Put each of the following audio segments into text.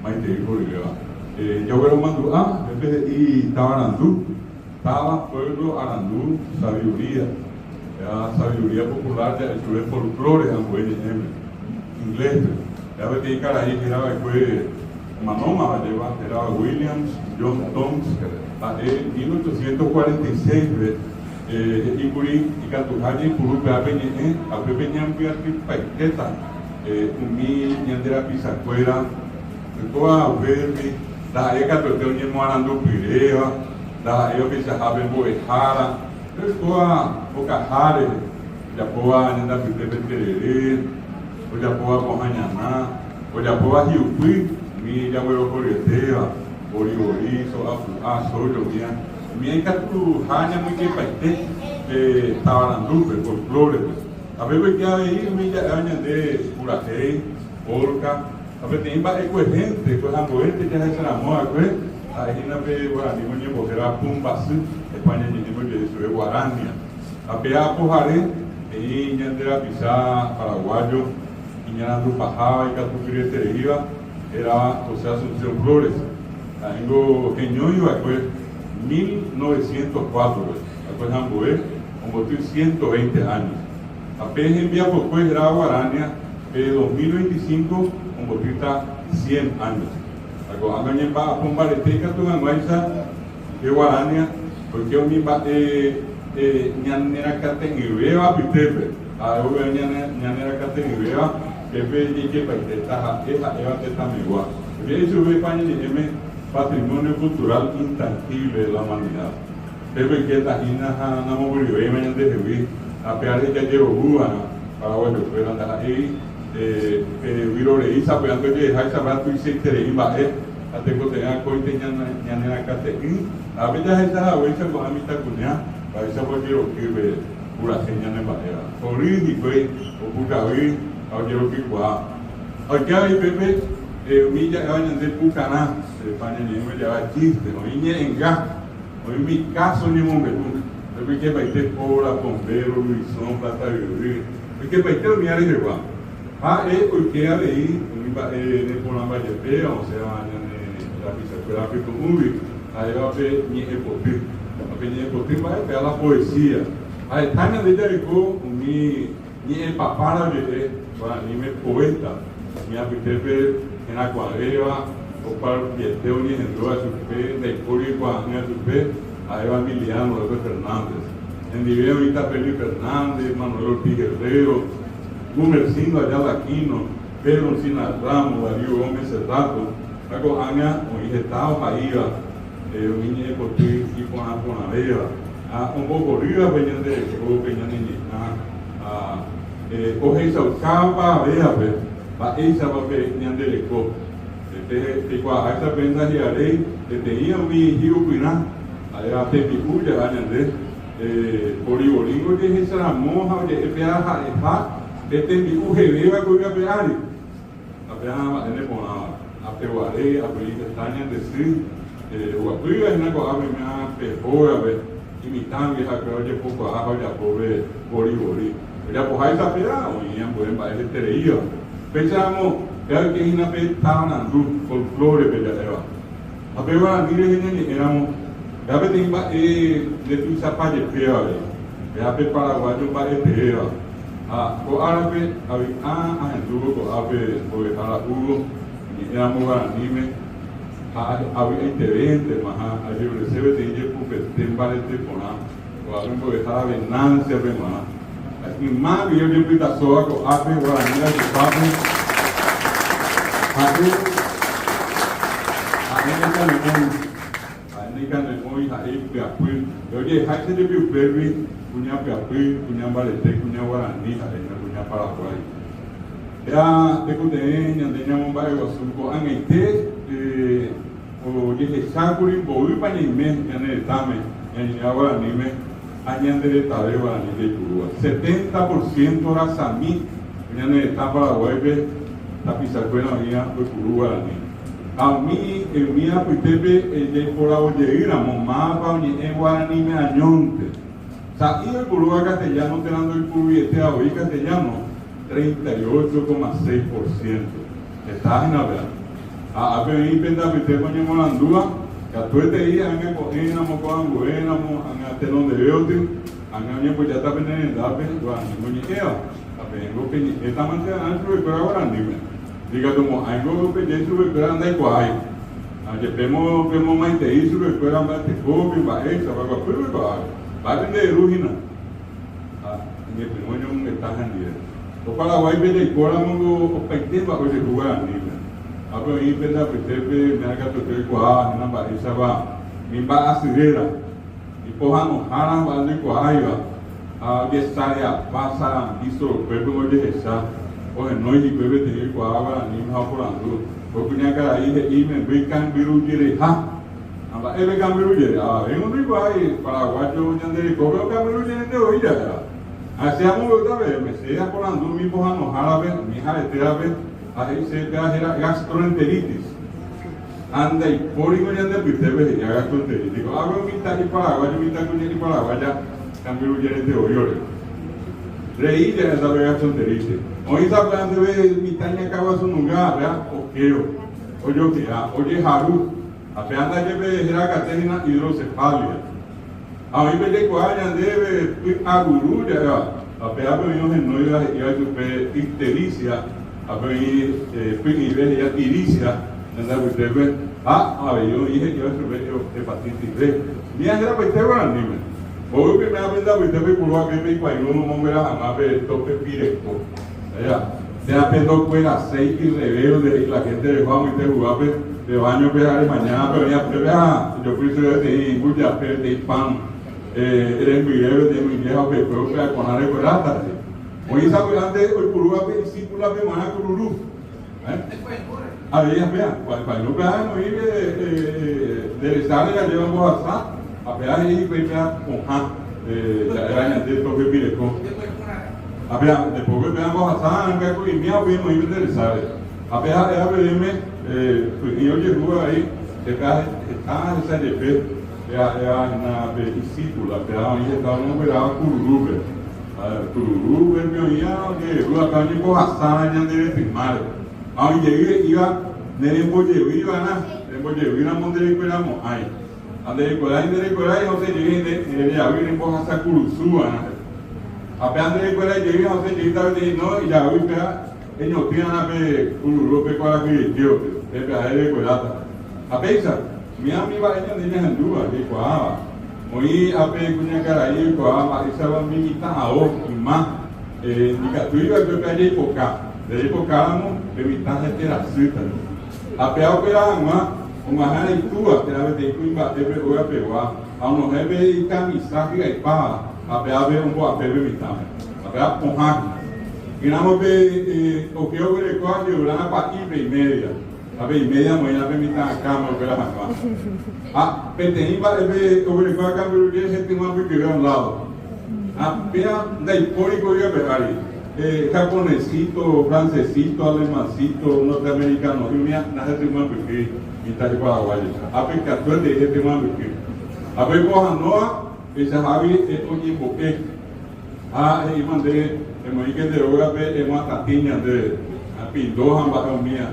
Maitei horyvéva. Jagueromandu'a pépe he'i tavarandu, táva, pueblo, arandu, sabiduría. Péva sabiduría popular ja'e chupe folklore ambue ñe'ẽme, inglés-pe. Péva peteĩ karai héra va'ekue omanómava jeva, hérava Williams John Thoms, ha'e 1846-pe he'íkuri ikatuha jaipuru péva pe ñe'ẽ ha upépe ñambyatypaitéta umi ñande rapichakuéra oikóva upérupi, ndaha'éi katuete oñemoarandupyréva, ndaha'éi ohechahápe mbo'ehára, oikóva okaha rehe, ojapóva ñande apytépe terere, ojapóva pohã ñana, ojapóva hi'upy umi jaguerohoryetéva, vori vori, so'a pu'a, sójo, umíva, umíva ikatuha ñamoingepaite pe tavarandúpe, folklore-pe. Ha pépe oike avei umi ja'éva ñande purahéi, polka, ha peteĩ mba'e kuehénte, kuehamboénte jahecharamo va'ekue, ha'e hína pe guarani oñembohéra pumbasy, España ñe'ẽme oje'e chupe guarania. Ha pe apohare he'i ñande rapicha paraguayo iñarandupaháva ikatupyryetereíva hérava José Asunción Flores. Ha'éngo heñói va'ekue 1904-pe, va'ekue hambue omboty 120 años. Ha pe hembiapokue hérava Guarania pe 2025 ombotýta 100 años. Ha ko'ág̃a oñemba'apo mbarete ikatu hag̃uáicha pe Guarania oike umi mba'e ñanerakate'ỹvéva apytépe. Ha'e ovy'a ñanerakate'ỹvéva pépe jaikepaite taha'e ha'éva tetãmegua. Oje'e chupe España ñe'ẽme Patrimonio Cultural Intangible de la Humanidad. Pépe oikéta hína ha namombyryvéima ñandehegui ha pe ára jajerovúva'erã paraguayokuéra ndaha'éi pe vyrorei sapy'ánte oje'eháicha ha tuichaiterei mba'e ha tekotevẽ akóinte ñanerakate'ỹ ha ápe jahecha haguéicha ko'ã mitãkuña mba'éichapa ojeroky pe purahéi ñanemba'éva. Hory hikuái opukavy ha ojerokykuaa. Ha oike avei pépe umi ja'éva ñande pukarã, España ñe'ẽme ja'éva chiste, oĩ ñe'ẽnga. Oĩ umi káso ñemombe'u, oikepaite Póra, Pombéro, Luisõ, Plata Yvy, oikepaite umi rehegua. Ha'e oike avei umi mba'e neporãmba jepéva osẽva ñane rapichakuéra apytu'ũgui, ha'éva pe ñe'ẽpoty. Ha pe ñe'ẽpoty mba'e péva la poesía. Ha heta ñande jareko umi ñe'ẽpapára oje'e guaraníme poeta, umi apytépe herakuãvéva, oparupiete oñehendúva chupe, ndaipóri oikuaa'ỹva chupe, ha'éva Emiliano López Fernández. Hendive oĩta Feli Fernández, Manuel Ortiz Guerrero, Gumersindo Ayala Aquino, Pedro Encinas Ramos, Darío Gómez Serrato, ha ko'ág̃a oĩ heta ohaíva umi ñe'ẽpoty iporã porãvéva ha ombohorýva pe ñande reko, pe ñane ñe'ã ha ohechaukávavévape mba'éichapa pe ñande reko. Peikuaaháicha pe ndahi'aréi peteĩ umi hi'upyrã ha'éva tembi'u jaha ñande vori vorígo ojehecharamo ha oje'e péva ha'eha pe tembi'u hevéva ko ygape ári. Ha péva mba'e neporãva. Apeguare avei heta ñande sy oguapýva hína ko'ápe oiméva pe hógape imitãgui ha upéva ojepokuaa ha ojapo pe vori vori. Ojapoháicha péva oĩ ambue mba'e hetereíva. Péicharamo péva oike hína pe tavarandu, folklore-pe ja'éva. Ha pe guarani rehe ñañe'ẽramo, péva peteĩ mba'e ndetuichapa jepéva avei, péva pe paraguayo mba'eteéva. Ha ko árape avy'a ahendúvo ko'ápe mbo'ehára Hugo oñe'ẽramo guaraníme ha avy'aitevéntema ha ajerurese peteĩ jepupete mbarete porã ko'ápe mbo'ehára Venancia-pe g̃uarã. Ha yma guive ojepytasóva ko'ápe guarani rayhupápe ha'e ha'e naikane'õi. Ha'e naikane'õi, ha'e ipyapy. Pe oje'eháicha jepi upégui, kuña pyapy, kuña mbarete, kuña guarani, ha'e hína kuña paraguái. Péa tekotevẽ ñande ñamomba'eguasu ko'ag̃aite ojehechákuri mboýpa ñaime ñane retãme, ñañe'ẽva guaraníme ha ñande retave guarani jaipurúva. Setenta por ciento rasami ñane retã Paraguáipe tapichakuéra oĩva oipuru guarani. Ha umi umi apytépe jaiporavo jey ramo mávapa oñe'ẽ guaraníme añónte. Sa'i oipurúva castellano térã ndoipuruiete avei castellano, 38,6 por ciento. Heta hína upéva. Ha ápe oĩ pende apytépe oñemorandúva, katuetei ág̃a ko'ẽramo, ko'ãnguéramo, ág̃a tenondevéoty, ág̃a oñembojáta pene rendápe guarani oñe'ẽva, ha peẽngo peñe'ẽtamante va'erã chupekuéra guaraníme. Ndikatumo'ãingo peje chupekuéra ndaikuaái. Ha jepémo pemomaitei chupekuéra mba'etekópe, mba'éichapa, guapýpe ko'ápe, mba'e pende ru hína. Ha iñepyrũ oñomongeta hendive. Ko Paraguáipe jaikóramo ko opaite mba'e ojehu guaraníme. Ápe oĩ pende apytépe méra katuete oikuaa hína mba'éichapa umi mba'asy réra, ipohãnohára mba'e ndoikuaáiva ha ojesareapa sarambi sorokuépe ojehecha, ohenói hikuái peteĩ oikuaa guaraníme ha oporandu, ko kuñakarai he'i imemby ikambyrujereha. Ha mba'épe kambyru jere? Avavéngo ndoikuaái paraguayo ñande rekópe okambyru jerente voi ja'éva. Ha che amombe'úta peẽme, che aporandu umi pohãnohárape, umi ha'etévape, ha he'i chéve péva héra gastroenteritis. Ha ndaipóringo ñande apytépe he'íva gastroenteritis. Ko'águi umi mitã'i paraguayo, mitãkuña'i paraguaya kambyru jerente voi ore. Rei ja'éta pe gastroenteritis. Oĩ sapy'ánte pe mitã iñakãguasununga, péva okéro, ojoke'a, ojeharu. Ha pe anda jepe héra kate hína hidrocefalia. Ha oĩ pe jaikuaa ñandéve py'aguru ja'éva, ha pévape oĩ ohenóiva he'íva chupe ictericia, ha pe oĩ py'ỹive he'íva tiricia ñande apytépe, ha avei oĩ he'íva chupe hepatitis B. Umíva herapaite guaraníme. Mboy primera pende apytépe oipuru va'ekue pe ikuãirũ omonguera hag̃ua pe tope pireko. Aja, térã pe ndokueraséi irrebelde he'i la gente reho amoite hugápe pe baño-pe ha remaña pe oĩ apytépe ha ejopy chupe peteĩ mbujape, peteĩ pan rembyre, peteĩ mymbe ha upekuévo pe akorã rekueráta he'i. Oĩ sapy'ánte oipurúva pe isípulape g̃uarã kururu. Avei apéa, kuãirũpe ha oĩ nde resáre jajéva ombohasa, apéa he'i hikuái péa pohã ja'éva ñande toke pireko. Apéa nde pópe péa ombohasa ha'ỹngaku'imía upéi omoĩ pende resáre. Apéa ha'éva peẽme py'ỹi ojehúva avei che péa heta ahecha jepe péa ha'éva hína pe isípula, péa oĩ heta omongueráva kururúpe. Kururu pe oĩva oje'éva pe oñembohasáva ñande retymáre. Ha oĩ jey he'íva ne rembojevýi va'erã, rembojevýi ramo nderekueramo'ãi. Ha nderekuerái nderekuerái ha osẽ jey nde rejavy rembohasa kurusu va'erã. Ha péva nderekuerái jey ha osẽ jeýta peteĩ no ijavy péva eñotỹ va'erã pe kururu pe kuarahy reikévope, pe pya'e rekueráta. Ha péicha, umíva umi mba'e ñande ñahendúva, jaikuaáva. Oĩ ápe kuñakarai oikuaa mba'éichapa umi mitã ao yma ndikatúi va'ekue pe ajeipoka. Ndereipokáramo pe mitã hete rasýta. Ha péva opera hag̃ua og̃uahẽrõ itúva térã peteĩ kuimba'épe óga pegua ha onohẽ pe ikamisa hy'aipáva ha pévape ombo'ape pe mitãme. Ha péva pohã hína. Ỹramo pe oke oguerekóva jeurã pa'ípe imédia. Ha pe imédia omoĩva pe mitã akãme opera hag̃ua. Ha peteĩ mba'épe oguereko akãmbyrurie hetyma mbykyve a un lado. Ha péva ndaipóri ko yvy ape ári. Japonesito, francesito, alemancito, norteamericano'i umíva nahetyma mbykýi mitã paraguáyoicha. Ha pe katuetei hetyma mbyky. Ha pe oipohãnóva peichahágui oñembo'e. Ha he'íma nde, Emoĩke nde rógape eguatatĩ ñande pindo ha mba'e umía.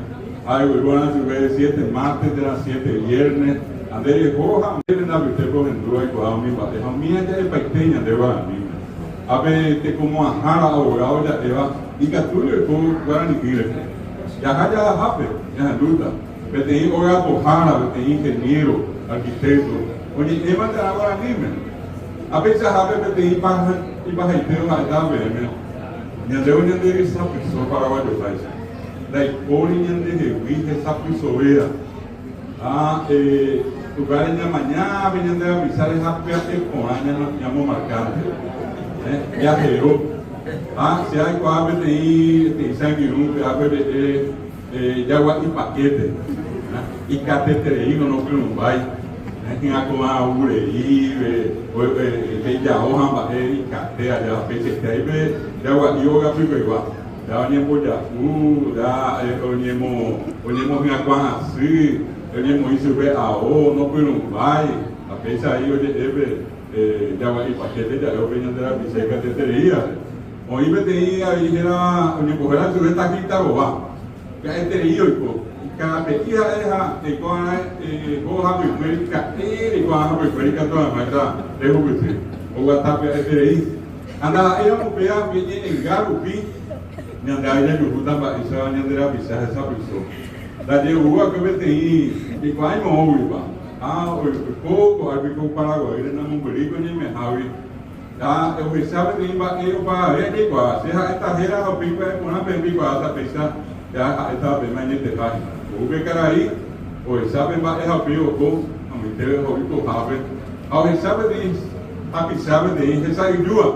Ha egueru va'erã chupe siete martes térã siete viernes, ha nde reho ha nde renda apytépe ohendu aikuaa umi mba'e ha umía ja'epaite ñande guaraníme. Ha pe tekomo'ãhára abogado ja'éva ikatúri oiko guarani'ỹ rehe. Jaha jahahápe ñahendúta peteĩ óga apohára, peteĩ ingeniero, arquitecto, oñe'ẽva térã guaraníme. Ha peichahápe peteĩ ipahaitéva ha'éta peẽme, ñandévo ñande hesapyso paraguayoháicha, ndaipóri ñandehegui hesapysovéva. Ha upévare ñamaña pe ñande rapicháre ha pya'e porã ñamomarkánte, jahero. Ha che aikuaa peteĩ che angirũ upévape oje'e jagua'i pakéte, ikatetereígui nopyrũmbái. Hyakuã rei pe ijao ha mba'e ikate aja pe chetéi pe jagua'i ogapypegua, ja oñemboja'u, ja oñemohyakuã asy, oñemoĩ chupe ao, nopyrũmbái, ha péicha ai oje'e pe jagua'i pakéte ja'e upe ñande rapicha ikatetereívape. Oĩ peteĩ avei hérava oñembohéra chupe Tajitarova, pya'eterei oiko. Karape'i ha'e ha eiko va'erã eho hapykuéri ka'e reiko va'erã hapykuéri ikatu hag̃uáicha rehupyty. Oguata pya'eterei. Ha ndaha'éiramo upéva pe ñe'ẽnga rupi ñande avei jajuhúta mba'éichapa ñande rapicha hesapyso. Ndaje ou va'ekue peteĩ jaikuaa imoõguipa. Ha oiko ko'águi ko Paraguaýre namombyrýi ko ñaimehágui. Ha ohecha peteĩ mba'e opavave ajaikuaa. Che ha'éta héra ha upéi pya'e porã peẽ peikuaáta péicha ja ha'étava peẽme añeteha hína. Ou pe karai ohecha pe mba'e ha upéi oho amoitéve oikohápe ha ohecha peteĩ hapicha peteĩ hesa'yjúva.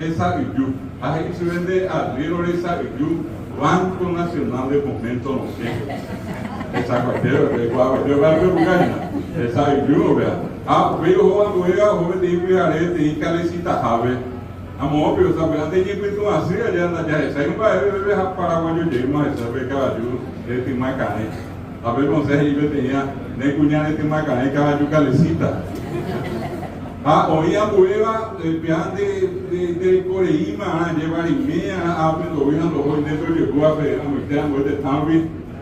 Hesa'yju. Ha he'i chupe nde arriéro resa'yju Banco Nacional de Fomento rosẽ. Hesakuaite oikuaakuaite upéva pepuka hína. Hesa'yju upéva. Ha upéi oho ambuéva oho peteĩ pyhare peteĩ kalesitahápe. Ha moõpi osapy'ánte iñypytũ asy aja ndajahechái mba'eve upépe ha paraguayo jeýma ohecha pe kavaju retyma karẽ. Ha pe mosẽ he'i peteĩva, Ne kuña retyma karẽ kavaju kalesita. Ha oĩ ambuéva pe'a nde ndereko reíma arã jeva reime arã ápe ndovy ha ndohói ndépe ojehúva pe amoite ambue tetã rupi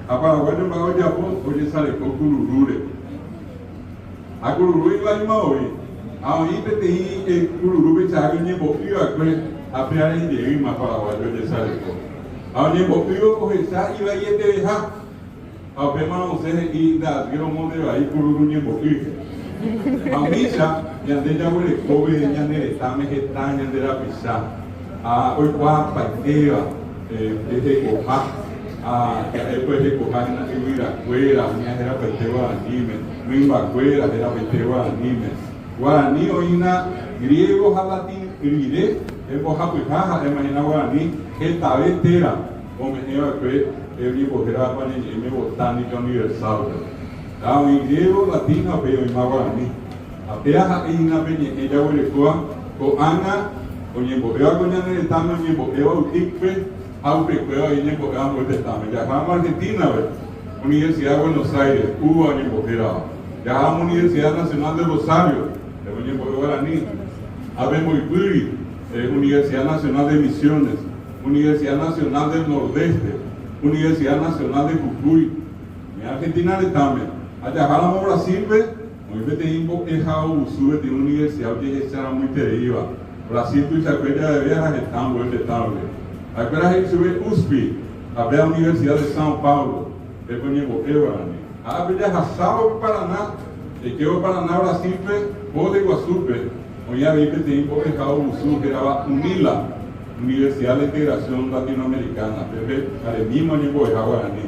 ha paraguayo mba'e ojapo ojesareko kururúre. Ha kururu ivaíma voi. Ha oĩ peteĩ kururu peichahágui oñembo'y va'ekue ha péa rei jeýma paraguayo ojesareko. Ha oñembo'ývo ohecha ivaieteveha. Ha upémarõ osẽ he'i nda'aty romonde vai kururu ñembo'y. Ha umícha ñande jaguerekóve ñane retãme heta ñande rapicha ha oikuaapaitéva pe hekoha ha ja'e pe hekoha hína yvyrakuéra umíva herapaite guaraníme, mymbakuéra herapaite guaraníme. Guarani oĩna griego ha latín rire hembohapyha ha'éma hína guarani hetave téra. Ome'ẽ va'ekue oñembohérava pañeñe'ẽme Botánica Universal-pe. Ha oĩ griego, latín ha upéi oĩma guarani. Ha péa ha'e hína pe ñe'ẽ jaguerekóva ko'ág̃a oñembo'éva ko ñane retãme oñembo'éva UTIC-pe ha upekuéva oĩ ñembo'éva ambue tetãme. Jaháramo Argentina-pe, Universidad de Buenos Aires, UBA oñembohérava. Jaháramo Universidad Nacional de Rosario, oñembo'e guarani. Ha pe mboypýri, Universidad Nacional de Misiones. Universidad Nacional del Nordeste, Universidad Nacional de Jujuy, oĩ Argentina retãme. Ha jaháramo Brasil-pe, oĩ peteĩ mbo'ehaovusu peteĩ universidad ojehecharamoitereíva. Brasil tuichakue javeve ha heta ambue tetã rupi. Ha'ekuéra he'i chupe USP, ha péva Universidad de São Paulo, pépe oñembo'e guarani. Ha ápe jahasávo pe Paraná, jaikévo Paraná Brasil-pe, Foz de Iguazú-pe, oĩ avei peteĩ mbo'ehaovusu hérava UNILA. Universidad de Integración Latinoamericana, pépe aremíma oñembo'eha guarani.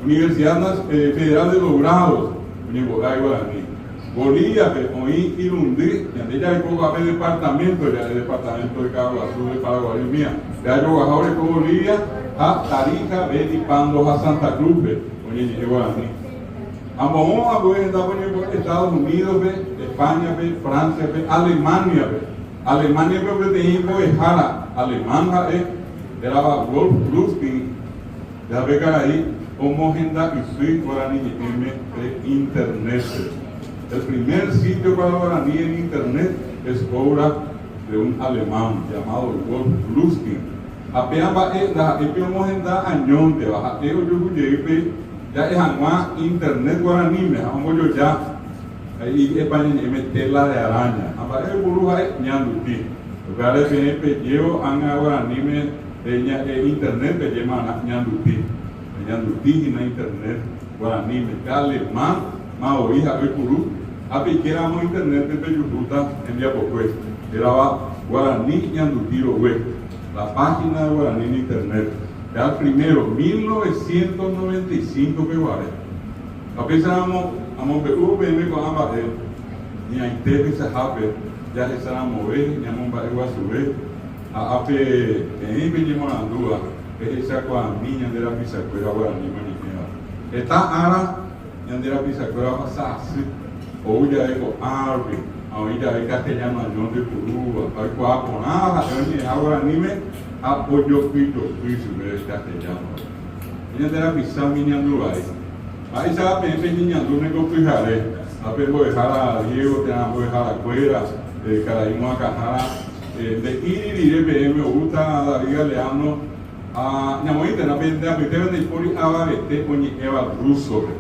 Universidad Federal de Dourados oñembo'e guarani. Bolivia-pe oĩ irundy, ñande jareko ko'ápe departamento, ja'e departamento de Caaguazú, de Paraguay umía. Jajoguaha oreko Bolivia ha Tarija, Beni, Pando ha Santa Cruz-pe oñeñe'ẽ guarani. Ha moõ ambue hendápe oñembo'e Estados Unidos-pe, España-pe, Francia-pe, Alemania-pe. Alemania-pe peteĩ mbo'ehára alemán ha'e hérava Wolf Lustig, jape karai omohenda ysy guarani ñe'ẽme pe internet-pe. El primer sitio para guarani en internet es obra de un alemán llamado Wolf Lustig. Ha péa mba'e ndaha'éi pe omohenda añónteva, ha'e ojuhu jey pe ja'e hag̃ua internet guaraníme ha ombojoja. He'i España ñe'ẽme tela de araña. Ha mba'e oipuru ha'e ñanduti. Upévare peẽ pejévo ág̃a guaraníme internet pejéma ñanduti. Pe ñanduti hína internet guaraníme. Pe alemán ma voi ha'e oipuru ha peike ramo internet-pe pejuhúta hembiapokue hérava Guarani ñanduti rogue, la página de Guarani en internet. Pe al primero, 1995 peguare. Ha upéicharamo amombe'u peẽme ko'ã mba'e ñaite peichahápe jahecharamove, ñamomba'eguasuve, ha ápe peẽ peñemorandúva pehechakuaami ñande rapichakuéra guarani oñe'ẽva. Heta ára ñande rapichakuéra ohasa asy, ou jave ko'árupi ha oĩ jave castellano añónte oipurúva, ha oikuaa porãva ha'e oñe'ẽha guaraníme ha ojopyjopy chupe castellano-pe. Ñande rapicha umi ñandu vai. Mba'éichapa peẽ peñeñandu niko pyhare ha pe mbo'ehára Diego térã mbo'eharakuéra, karai moakãhára, nde'íri rire peẽme oúta David Galeano? Ha ñamoĩntena pende apytépe ndaipóri avavete oñe'ẽva rúsope.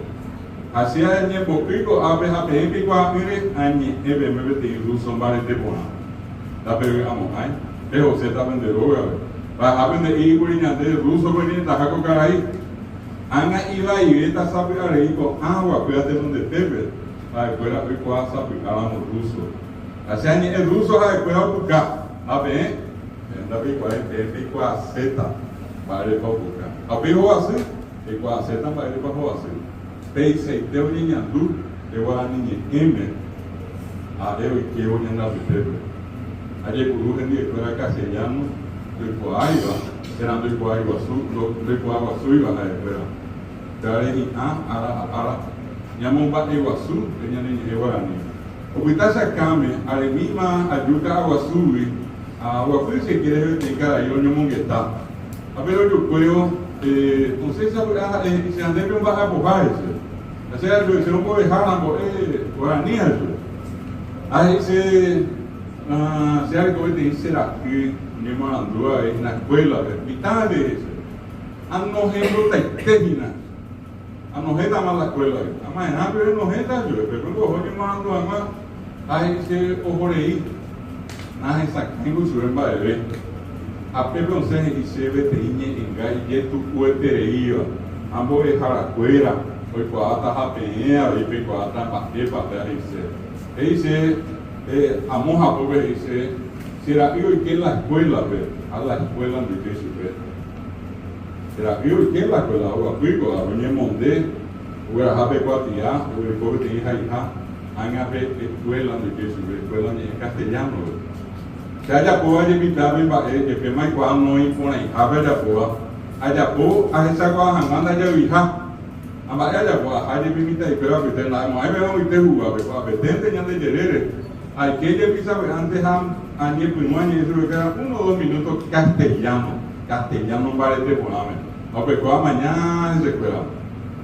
Ha che añembo'y ko'ápe ha peẽ peikuaa'ỹre añe'ẽ peẽme peteĩ rúso mbarete porã. Ndapevy'amo'ãi, pehoséta pende rógape. Vaehápe nde'íkuri ñande rúsope oñe'ẽtaha ko karai. Ág̃a ivaivéta sapy'arei ko'ã guapýva tenondetépe, ha'ekuéra oikuaa sapy'áramo rúso. Ha che añe'ẽ rúso ha'ekuéra opuka. Ha peẽ? Peẽ ndapeikuaái, peẽ peikuaaséta mba'érepa opuka. Ha upéi hovasy, peikuaaséta mba'érepa hovasy. Peichaite oñeñandu pe guarani ñe'ẽme ha'e oikévo ñande apytépe. Ajepuru hendivekuéra castellano ndoikuaáiva térã ndoikuaaiguasu ndoikuaaguasúiva ha'ekuéra. Upévare hi'ã ára ha ára ñamomba'eguasu pe ñane ñe'ẽ guarani. Opyta chakãme aremíma aju ka'aguasúgui ha oguapy che ykére peteĩ karai oñomongeta. Ha pe rojukuévo, osẽ sapy'a ha'e he'i che ha ndépe omba'apoha hese. Ha che ajueche rombo'ehára mbo'e guarani hese. Ha he'i che, che areko peteĩ che ra'y oñemoarandúva avei hína escuela-pe, mitãme he'i che. Anohẽmbotaite hína. Anohẽtama la escuela-gui. Ama'erã peve nohẽta ajuehe, pe oho oñemoarandu hag̃ua ha he'i che oho rei. Nahesakãivo chupe mba'eve. Ha pépe osẽ he'i che peteĩ ñe'ẽnga ijetu'uetereíva, ha mbo'eharakuéra oikuaáta ha peẽ avei peikuaáta mba'épa pe he'ise. He'i che, amo hapópe he'i che, che ra'y oike la escuela-pe ha la escuela ndoikéi chupe. Che ra'y oike la escuela oguapy ko'ápe, oñemonde, ogueraha pe kuatia, oguereko peteĩ haiha. Ág̃a pe escuela ndoike chupe, escuela oñe'ẽ castellano-pe. Che ajapóva jepitápe mba'e, jepéma aikuaa noĩporãihápe ajapóva, ajapo ahechakuaa hag̃ua ndajayviha. Ha mba'e ajapo, aha jepi mitã'ikuéra apyte, nda'emo'ãi peve oĩte huguápe, ko'apeténte ñande jerére. Aike jepi sapy'ánte ha añepyrũ añe'ẽ chupekuéra uno o dos minuto castellano, castellano mbarete porãme. Ha upekuéva amaña hesekuéra.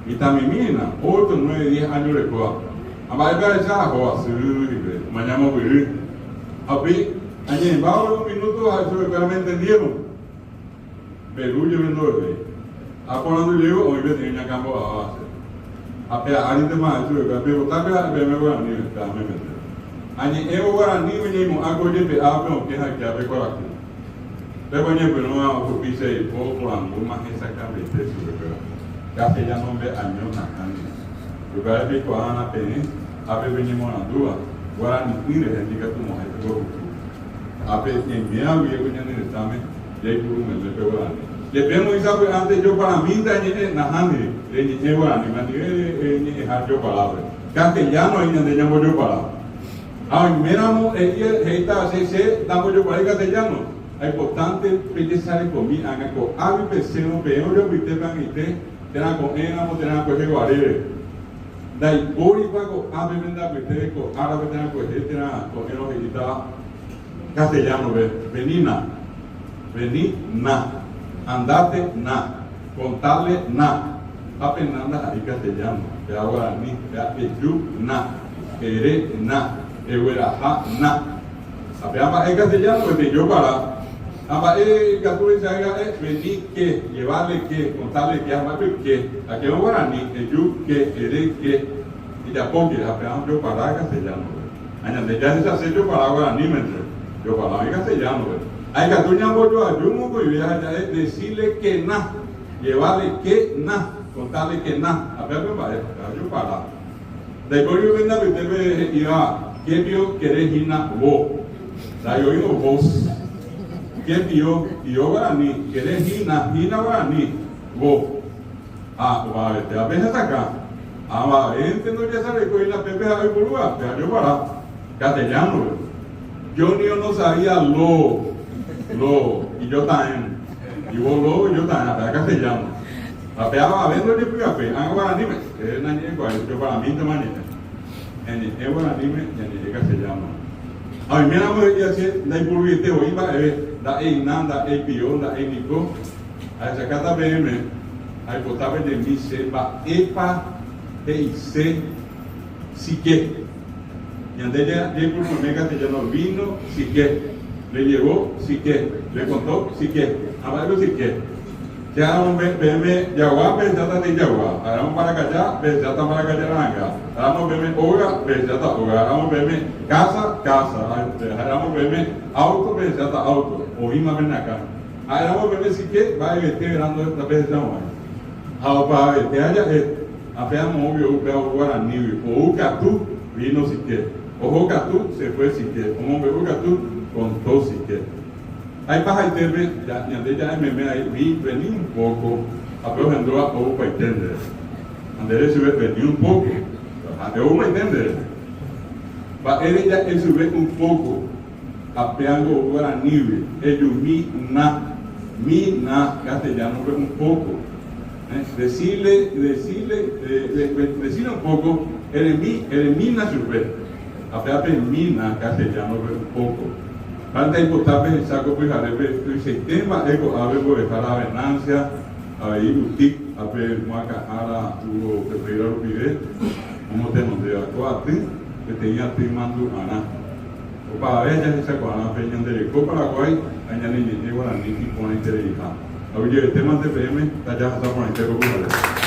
Mitãmimína, ocho, nueve, diez áño orekóva. Ha mba'épe ahecha aho asy ripe, omañamombyry. Ha upéi añe'ẽmbávo algún minuto ha chupekuéra me entendieron. Mberu jepe ndovevéi. Ha porandu jey oĩ peteĩ oñakãmbo'áva che. Ha pe árintema ha'e chupekuéra, pevotápe ha'e peẽme guaraníme, pe amemete. Añe'ẽvo guaraníme ñaimo'ã ko ojepe'a pe okẽ ha oikéva pe kuarahy. Péva oñepyrũva ohupi che ipo oporandúma hesakãmbaite chupekuéra. Castellano-mbe año nahániri. Upévare peikuaána peẽ ápe peñemoarandúva, guarani'ỹ rehe ndikatumo'ãi pembopuku. Ápe ñaiméva guive ko ñane retãme jaipuru meme pe guarani. Jepémo oĩ sapy'ánte joparamínte añe'ẽ, nahániri, reñe'ẽ guaraníme, anive reñe'ẽha joparápe. Castellano oĩ ñande ñambojopara. Ha oiméramo he'i he'íta che che ndambojokuaái castellano, aipotánte pejesarekomi ág̃a ko'águi pesérõ peẽ ojoapytépe ag̃aite térã ko'ẽramo térã kueheguarére. Ndaipóripa ko'ápe pende apytépe ko árape térã kuehe térã ko'ẽrõ he'íta castellano-pe, Vení na, vení na, andate na, contale na. Ha pe na ndaha'éi castellano, péa guarani, péa eju na. Ere na, egueraha na. Ha péva mba'e castellano peteĩ jopara. Ha mba'e ikatu rechave ha'e, vení ke, llevale ke, contale ke, ha mba'épe ke. Ha kérõ guarani, eju ke, ere ke, ejapóke, ha péva jopara castellano-pe. Ha ñande jahechase jopara guaranímente, jopara oĩ castellano-pe. Ha ikatu ñambojoaju mokõive ha ja'e decirle ke na, llevale ke na, contale ke na. Ha péva pe mba'e, péva jopara. Ndaipóri umi ndapytépe he'íva Qué pio querés hína vo. Ndaioívo vos. Qué pio, pio guarani, querés hína, hína guarani, vo. Ha opavavetévape hesakã. Avavénte ndojesarekói la pépe ha'e oiporúva, pe ajoguara. Castellano-pe. Yo ni no sabía lo, lo, y yo taen. Y vos lo, y yo taen, ha péva castellano. Ha pe avave ndojepy'apy ág̃a guaraníme, che nañe'ẽkuaái, joparamíntema añe'ẽ. Ñañe'ẽ guaraníme, ñañe'ẽ castellano. Ha oiméramo he'íva che ndaipuruiete voi mba'eve, nda'éi na, nda'éi pio, nda'éi niko, ahechakáta peẽme, aipota pejemi che mba'épa he'ise sique. Ñande jaipurumeme castellano vino sique, le llevó sique, le contó sique. Ha mba'épa sique? Che ha'éramo peẽme jagua, pehecháta ndéi jagua. Ha'éramo mbarakaja, pehecháta mbarakaja ra'ãnga. Ha'éramo peẽme óga, pehecháta óga. Ha'éramo peẽme kása, kása. Ha'éramo peẽme áuto, pehecháta áuto. Oĩma pene akãme. Ha'éramo peẽme sike, mba'evete verã ndapehechamo'ãi. Ha opavavete ha ja'e, ha pe amógui ou pe ao guaranígui, ou katu, vino sike. Oho katu, se fue sike. Omombe'u katu, contó sike. Ha ipahaitépe, ñande ja'e meme ai, vi, vení un poco, ha pe ohendúva oupaite ndéve. Ha nde ere chupe, vení un poco, ha nde oupaite ndéve. Mba'ére ja'e chupe un poco, ha péango ou guaranígui, ejumi na, mi na, castellano-pe un poco. Decirle, decirle, decirle un poco, eremi, eremína chupe. Ha péva pe mina, castellano-pe un poco. Ha ndaipota pehecha ko pyharépe tuichaite mba'e ko'ápe mbo'ehára Venancia, avei Utic ha pe moakãhára Hugo Ferreira rupive omotenondéva ko aty peteĩ aty mandu'arã. Opavave jahechakuaarã pe ñande reko Paraguái ha ñane ñe'ẽ guarani iporãitereiha. Aguyjevetémante peẽme tajahasa porãite ko pyhare.